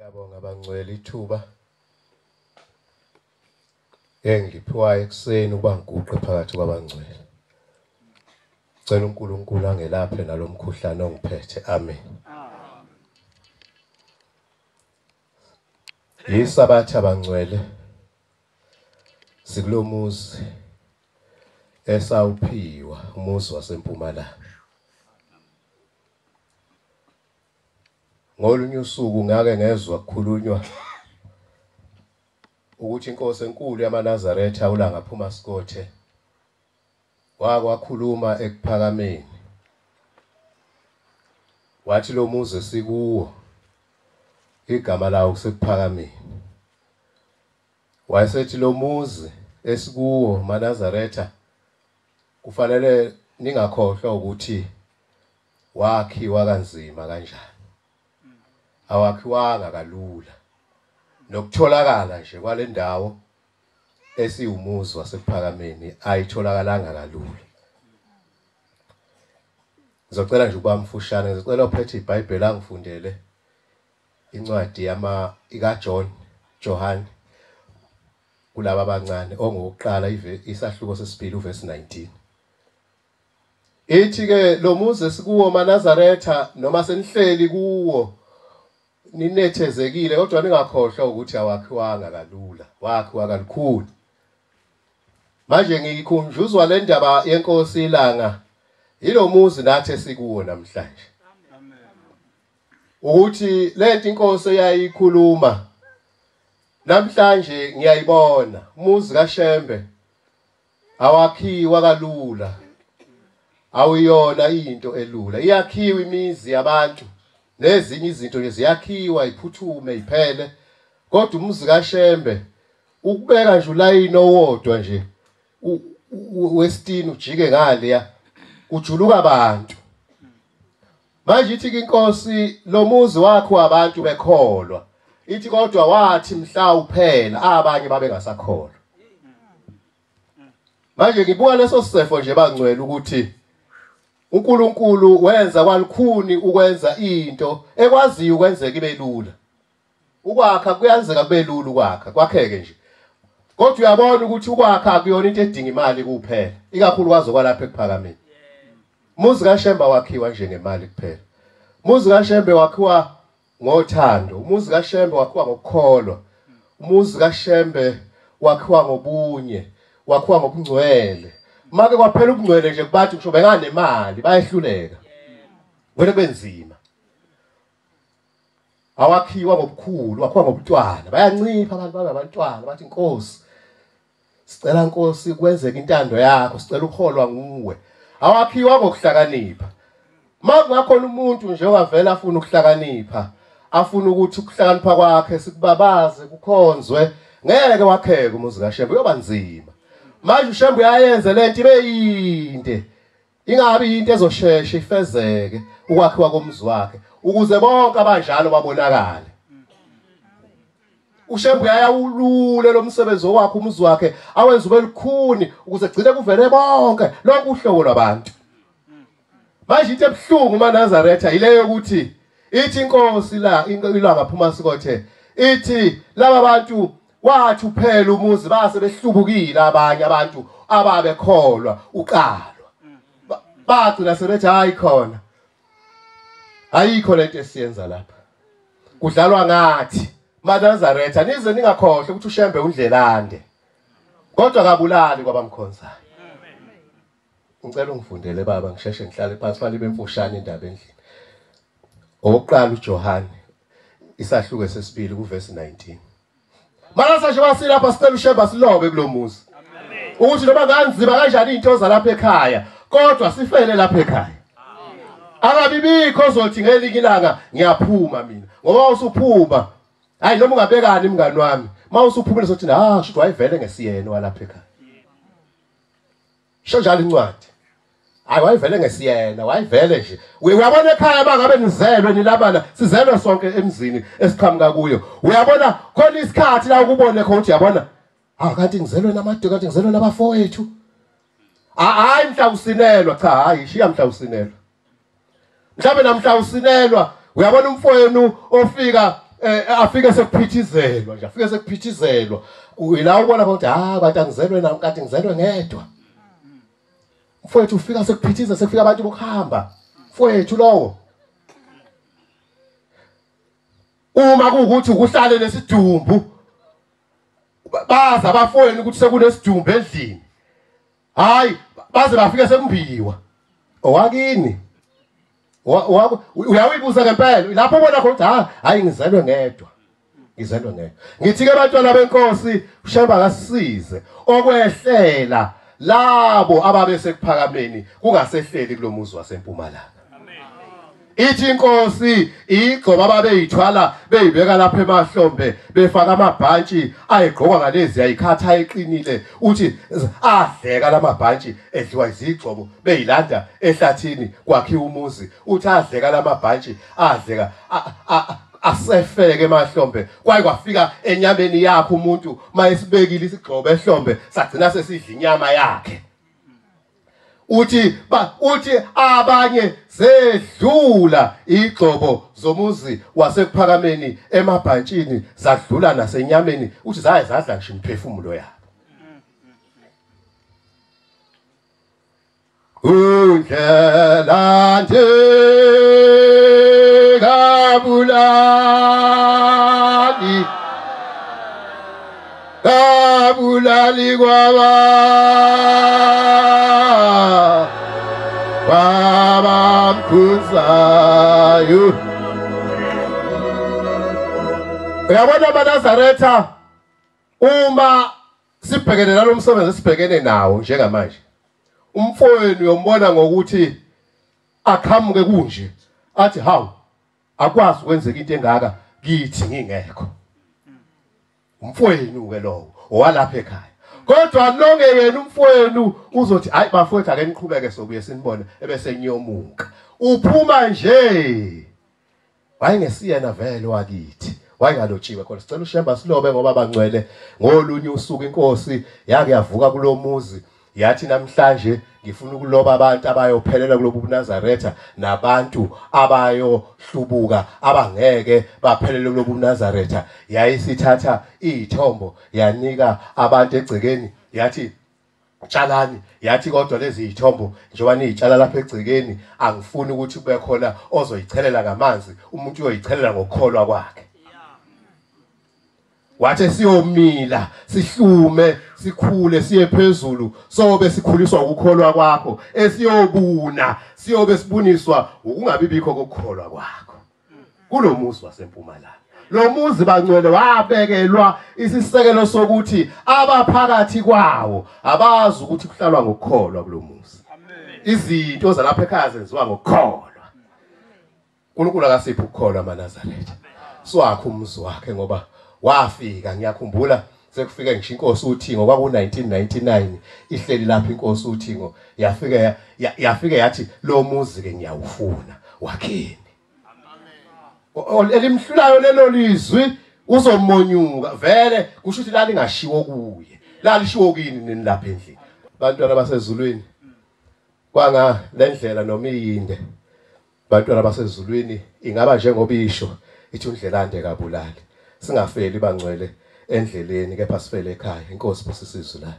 Ngiyabonga bangcwele ithuba engiliphiwayo ekuseni ukuba ngiguqe phakathi kwabangcwele. Cela uNkulunkulu angelaphe nalomkhuhlane ongiphethe. Amen. Yisabatha bangcwele, sikulomuzi esawuphiwa, umuzi waseMpumalanga. Ngolunye usuku ngake ngezwa kukhulunywa ukuthi inkosi enkulu yamaNazaretha uLanga Phuma Sikothe wakwakhuluma ekuphakameni, wathi lo muzi esikuwo igama lawo kusekuphakameni. Wayesethi lo muzi esikuwo maNazaretha kufanele ningakhohlwa ukuthi wakhiwa kanzima kanjani, awakhiwanga kalula, nokutholakala nje kwale ndawo esiwumuzi wasekuphakameni ayitholakalanga kalula. Ngizocela nje ukuba mfushane, ngizocela ophethe iBhayibheli angifundele incwadi yama ikaJohn Johan kulaba abancane, ongokuqala isahluko sesibili uverse 19. Ithi ke lo muzi esikuwo maNazaretha, noma senihleli kuwo ninethezekile, kodwa ningakhohlwa ukuthi awakhiwanga kalula, wakhiwa kalukhuni. Manje ngikhunjuzwa le ndaba yenkosi iLanga yilomuzi nathi esikuwo namhlanje, ukuthi lento inkosi eyayikhuluma namhlanje ngiyayibona. Umuzi kaShembe awakhiwa kalula, awuyona into elula. Iyakhiwa imizi yabantu nezinye izinto nje ziyakhiwa iphuthume iphele, kodwa umuzi kaShembe ukubeka nje ulayini owodwa nje wesitini ujike ngale ujuluka abantu. Manje ithi inkosi lo muzi wakho abantu bekholwa, ithi kodwa wathi mhla uphela abanye babengasakholwa. Manje ngibuka leso sifo nje bangcwele ukuthi uNkulunkulu wenza kwalukhuni ukwenza into ekwaziyo ukwenzeka ibe lula. Ukwakha kuyenzeka kube lula, ukwakha kwakheke nje, kodwa uyabona ukuthi ukwakha akuyona into edinga imali kuphela, ikakhulukazi kwalapha ekuphakameni. Umuzi kaShembe wakhiwa nje ngemali kuphela. Umuzi kaShembe wakhiwa ngothando, umuzi kaShembe wakhiwa ngokukholwa, umuzi kaShembe wakhiwa ngobunye, wakhiwa ngobungcwele. Make kwaphela ubungcwele nje kubantu ngisho benganemali bayehluleka, vele benzima. Awakhiwa ngobukhulu, wakhiwa ngobuntwana. Bayancipha abantu babe abantwana, bathi Nkosi sicela Nkosi kwenzeke intando yakho, sicela ukukholwa nguwe. Awakhiwa ngokuhlakanipha. Makungakhona umuntu nje ongavela afuna ukuhlakanipha, afuna ukuthi ukuhlakanipha kwakhe sikubabaze kukhonzwe, ngeke wakheke umuzi kaShembe, uyoba nzima. Manje uShembe uyayenza lento ibe yinde, ingabi into ezosheshe ifezeke ukwakhiwa komuzi wakhe, ukuze bonke abanjalo babonakale. uShembe uyayawulule lo msebenzi wakhe umuzi wakhe awenze ube lukhuni ukuze gcine kuvele bonke lonke uhlobo lwabantu. Manje into ebuhlungu maNazaretha ileyo ukuthi ithi inkosi la iLanga Phuma Sikothe ithi laba bantu wathi uphela umuzi base behlubukile abanye abantu ababekholwa uqalwa, bagcina sebethi hayi khona ayikho lento esiyenza lapha, kudlalwa ngathi. MaNazaretha nize ningakhohlwa ukuthi uShembe undlelande, kodwa akabulali kwabamkhonzayo. Ngicela ungifundele baba, ngisheshe ngihlale phansi, fanele ibe mfushane indaba endlini. Owokuqala uJohane isahluko sesibili kuverse 19. Malasa nje basilapha sicela uShembe silobe kulomuzi, ukuthi noma nganzima kanjani into zalapha ekhaya, kodwa sifele lapha ekhaya. Akabibikho ozothi ngelinye ilanga ngiyaphuma mina, ngoba usuphuma hayi noma ungabekani mngani wami, mawusuphumile sothi ah shuthi wayevele ngesiyena walapha ekhaya. Sho njalo incwadi, hayi wayevele ngesiyena, wayevele nje. Uyabona ekhaya bangabe nizelwe nilabana, sizelwe sonke emzini esiqhamuka kuyo. Uyabona khona isikhathi la ukubone khona ukuthi uyabona ah kanti ngizelwe namadoda, kanti ngizelwe nabafowethu. Hayi mhla usinelwa, cha hayi shiya mhla usinelwa. Mhlawumbe namhla usinelwa, uyabona umfowenu ofika afike sekuphithizelwa nje, afike sekuphithizelwa. Ila ubona ukuthi ha kanti angizelwe nami, kanti ngizelwe ngedwa. Mfowethu ufika sekuphithiza, sekufika abantu bokuhamba. Mfowethu lowo. Uma kuwukuthi ukuhlale nesidumbu, baza abafowenu ukuthi sekunesidumbu endlini. Hayi, baze bafike sekumbiwa. Owakini. Uyawibuza ngempela lapho ubona khona ukuthi ha hayi ngizelwe ngedwa. Ngizelwe ngedwa. Ngithi ke abantwana benkosi uShembe akasisize okwehlela labo ababe sekuphakameni kungasehleli kulomuzi waseMpumalanga. Ithi inkosi igcoba ababeyithwala beyibeka lapha emahlombe befaka amabhantshi ayigqoka ngalezi ayikhatha eqinile, uthi adleka lamabhantshi edliwa izigcobo beyilanda ehlathini kwakhiwa umuzi. Uthi adleka lamabhantshi adleka asefeke emahlombe, kwaye kwafika enyameni yakhe umuntu mayesibekile isigxobo ehlombe sagcina sesidla inyama yakhe. Uthi uthi abanye zedlula igxobo zomuzi wasekuphakameni emabhantshini zadlula nasenyameni, uthi zaye zadla ngisho imiphefumulo yabo. Undlela nje kabulali kabulali kwaba babamkhuzayo. Uyabona abaNazaretha, uma sibhekene nalo msebenzi sibhekene nawo njengamanje, umfowenu uyombona ngokuthi aqhamuke kunje athi hawu akwazi ukwenzeka into engaka kithi ngingekho. Umfowenu ke lowo owalapha ekhaya. Kodwa lonke yena umfowenu uzothi hayi bafowethu ake niqhubeke sobuye sinibone, ebese nyomuka. Uphuma nje wayengesiyena vele wakithi, wayengalotshiwe khona. Sicela uShembe silobe ngoba bangcwele ngolunye usuku inkosi yake yavuka kulomuzi yathi namhlanje ngifuna ukuloba abantu abayophelela kulobu buNazaretha nabantu abayohlubuka abangeke baphelele kulobu buNazaretha. Yayisithatha izithombo yanika abantu egcekeni yathi tshalani, yathi kodwa lezi izithombo njengoba nizitshala lapha egcekeni angifuni ukuthi kube khona ozoyichelela ngamanzi, umuntu uyoyichelela ngokukholwa kwakhe. Wathi siyomila sihlume sikhule siye phezulu sobe sikhuliswa ukukholwa kwakho, esiyobuna siyobe sibuniswa ukungabi bikho kokukholwa kwakho. Kulomuzi waseMpumalanga, lo muzi bangcwele wabekelwa isisekelo sokuthi abaphakathi kwawo abazi ukuthi kuhlalwa ngokukholwa kulomuzi. Izinto zalapha ekhaya zenziwa ngokukholwa. uNkulunkulu akasiphi ukukholwa amaNazaretha. Siwakhe umuzi wakhe ngoba wafika. Ngiyakhumbula sekufika ngisho inkosi uThingo kwaku 1999 ihleli lapha inkosi uThingo yafika yafika yathi lo muzi ke ngiyawufuna wakheni. Amen. Elimhlulayo lelo lizwi uzomonyuka vele, kusho ukuthi lalingashiwo kuye, lalishiwo kini nini lapha endlini. Bantwana basezulwini, kwanga lendlela noma iyinde, bantwana basezulwini ingaba njengoba isho ithi undlelande kabulali. Singafeli bangcwele endleleni kepha sifele ekhaya. Inkosi busisizwe la.